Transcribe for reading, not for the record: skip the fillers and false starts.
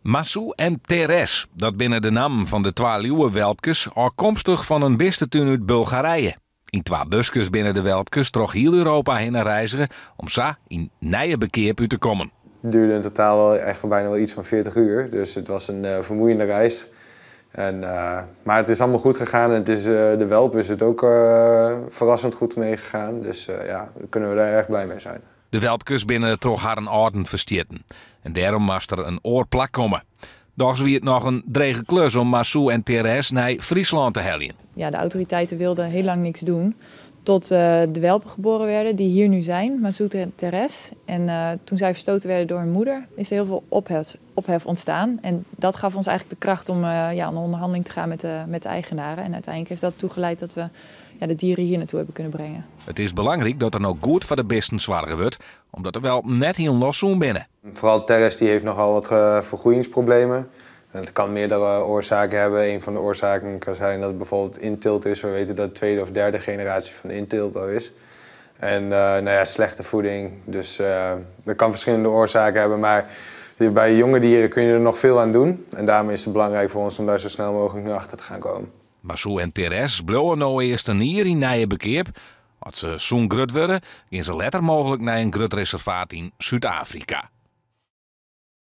Masou en Teres, dat binne de nammen fan de twa liuwewelpkes, ôfkomstich fan in bistetún út Bulgarije. Yn twa buskes binne de welpkes troch hiel Europa hinne reizge om sa yn Nijeberkeap út te kommen. Het duurde in totaal wel echt bijna wel iets van 40 uur. Dus het was een vermoeiende reis. En, maar het is allemaal goed gegaan en de welp is het ook verrassend goed meegegaan. Dus ja, daar kunnen we daar erg blij mee zijn. De welpkes binne troch harren âlden ferstjitten. En dêrom moast der in oar plak komme. Dochs wie it noch in drege klus om Masou en Teres nei Fryslân te heljen. Ja, de autoriteiten wilden heel lang niks doen. Tot de welpen geboren werden, die hier nu zijn, Masou en Teres. En toen zij verstoten werden door hun moeder, is er heel veel ophef ontstaan. En dat gaf ons eigenlijk de kracht om, ja, in onderhandeling te gaan met de eigenaren. En uiteindelijk heeft dat toegeleid dat we, ja, de dieren hier naartoe hebben kunnen brengen. It is belangryk dat der no goed foar de bisten soarge wurdt, omdat de welpen net hiel los sûn binne. Vooral Teres die heeft nogal wat vergroeiingsproblemen. En het kan meerdere oorzaken hebben. Een van de oorzaken kan zijn dat het bijvoorbeeld inteelt is. We weten dat de tweede of derde generatie van inteelt al is. En nou ja, slechte voeding. Dus dat kan verschillende oorzaken hebben. Maar bij jonge dieren kun je er nog veel aan doen. En daarom is het belangrijk voor ons om daar zo snel mogelijk nu achter te gaan komen. Masou en Teres bliuwe no earst in jier yn Nijeberkeap. As se sûn grut wurde, geane se letter mooglik nei in grut reservaat yn Súd-Afrika.